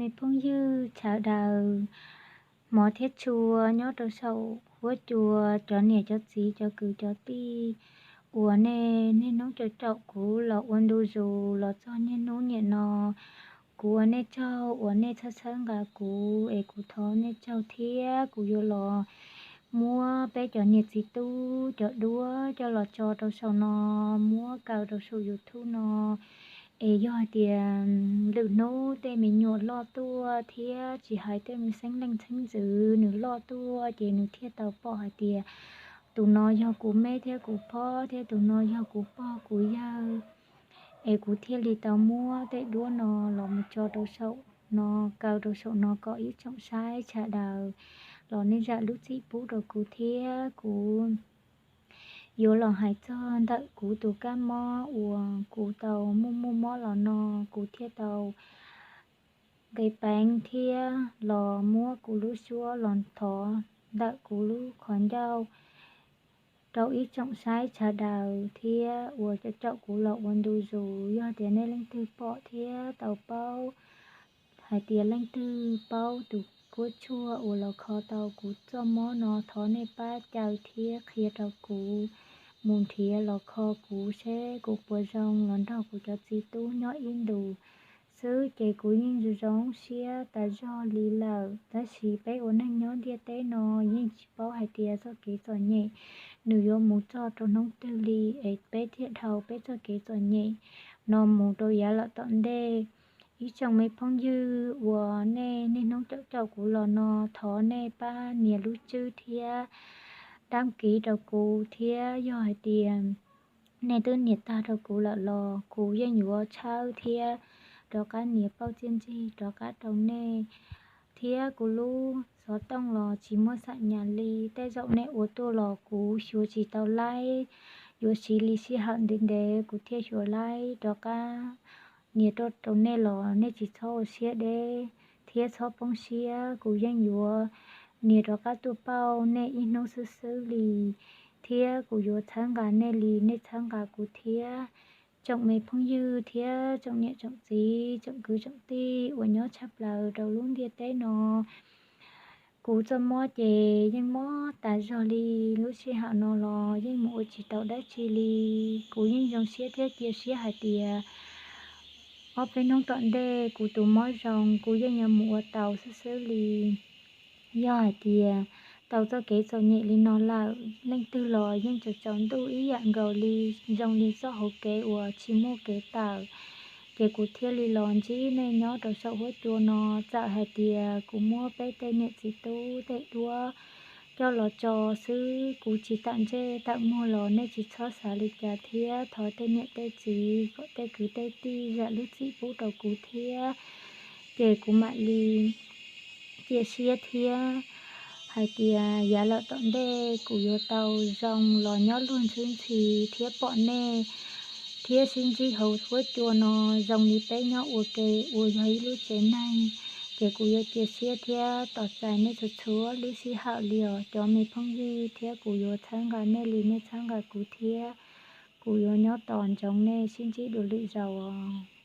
Me phooj ywg sawv daws, hmov thiab tshua nyob rau saum huab cua, cov niam cov txiv cov kwv cov tij uas nej niaj hnub caum caum kuv los ua ntu zus los txog niaj hnub niam no, kuv ua nej tsaug uas nej txhawb txhawb nqa kuv es kuv thov nej tsaug thiab kuv yuav los muab peb cov niam txiv tub cov duab coj los tso rau saum no, muab kaw rau saum YouTube no. Es yog hais tias lwm hnub tej me nyuam loj tuaj thiab tsis hais tej me xeeb leej xeeb ntxwv nws loj tuaj ces nws thiaj tau pom hais tias tus no yog kuv me thiab kuv phob thiab tus no yog kuv pog kuv yawg. Es kuv thiaj li tau muab tej duab no los mus tso rau saum no, kaw rau saum no kom ib tsoom saib sawv daws los nej zam lub txim pub rau kuv thiab kuv yuav los hais txog ntawm kuv tus kab mob uas kuv tau muaj muaj mob los no, kuv thiaj tau nqis peev thiab los muab kuv lub suab los thov ntawm kuv lub qhov ncauj rau ib tsoom saib sawv daws thiab uas caum caum kuv los ua ntu zus. Yog tias nej leej twg pom thiab tau paub hais tias leej twg paub tus kuab tshuaj uas los kho tau kuv txoj mob no, thov nej pab caw thiab qhia rau kuv mus nrhiav los kho kuv seb kuv puas zoo los nrog kuv cov txiv tub nyob ib ntus xwb. Ces kuv yeej zoo zoo siab tas zog li lawm, tab sis peb ua neeg nyob ntiaj teb no yeej tsis paub hais tias txoj kev txom nyem nws yuav mus txog rau hnub twg li, es peb thiaj dhau peb txoj kev txom nyem no mus rau yav lawm tom ntej. Ib tsoom me phooj ywg uas nej niaj hnub caum caum kuv los no, thov nej pab nias lub tswb thiab dab kiv rau kuv thiab. Yog hais tias nej twb nias tag rau kuv lawm los kuv yeej yuav tshawb thiab rov qab nias pauj txiaj ntsig rov qab rau nej. Thiab kuv lub xov tooj los tsis muaj xam nyas li, tej zaum nej ua tuaj los kuv xyuas tsis tau laib, yuav siv li sij hawm ntev ntev kuv thiaj xyuas laib rov qab nias tuaj rau nej los nej tsis txhob ua siab deb thiab txhob poob siab, kuv yeej yuav nias rov qab tuaj pauj nej ib hnub xwb xwb li, thiab kuv yuav txhawb nqa nej li nej txhawb nqa kuv thiab. Tsoom me phooj ywg thiab tsoom niam tsoom txiv tsoom kwv tsoom tij uas nyob tshaj plaws rau lub ntiaj teb no, kuv txoj mob ces yeej mob tas zog li, lub sij hawm no los yeej mus ua tsis tau dab tsi li. Kuv yeej zoo siab thiab cia siab hais tias ob peb hnub tom ntej kuv tus mob zoo kuv yeej yuav mus ua tau xwb xwb li. Yog hais tias tau txoj kev txom nyem li no lawm, leej twg los yeej tsaus tsaus ntuj ib yam nkaus li, zoo li txoj hauv kev uas tsis muaj kev tawm. Ces kuv thiaj li los ntsib nej nyob rau saum huab cua no, txawm hais tias kuv muab peb tej niam txiv tub tej duab coj los tso xwb, kuv tsis tawm ntsej tawm muag los nej tsis txhob xav li cas thiab thov tej niam tej txiv kom tej kwv tej tij zam lub txim pub rau kuv thiab. Ces kuv mam li cia siab thiab hais tias yav lawm tom ntej kuv yuav tau zoo los nyob luag ntxhwb ntxhi thiab pom nej thiab sib ntsib hauv huab cua no zoo li peb nyob ua ke uas yog ib lub tsev neeg. Ces kuv yuav cia siab thiab tos txais nej txhua txhua lub sij hawm li os cov me phooj ywg, thiab kuv yuav txhawb nqa nej li nej txhawb nqa kuv thiab. Kuv yuav nyob tos ntsoov nej sib ntsib dua lwm zaus os.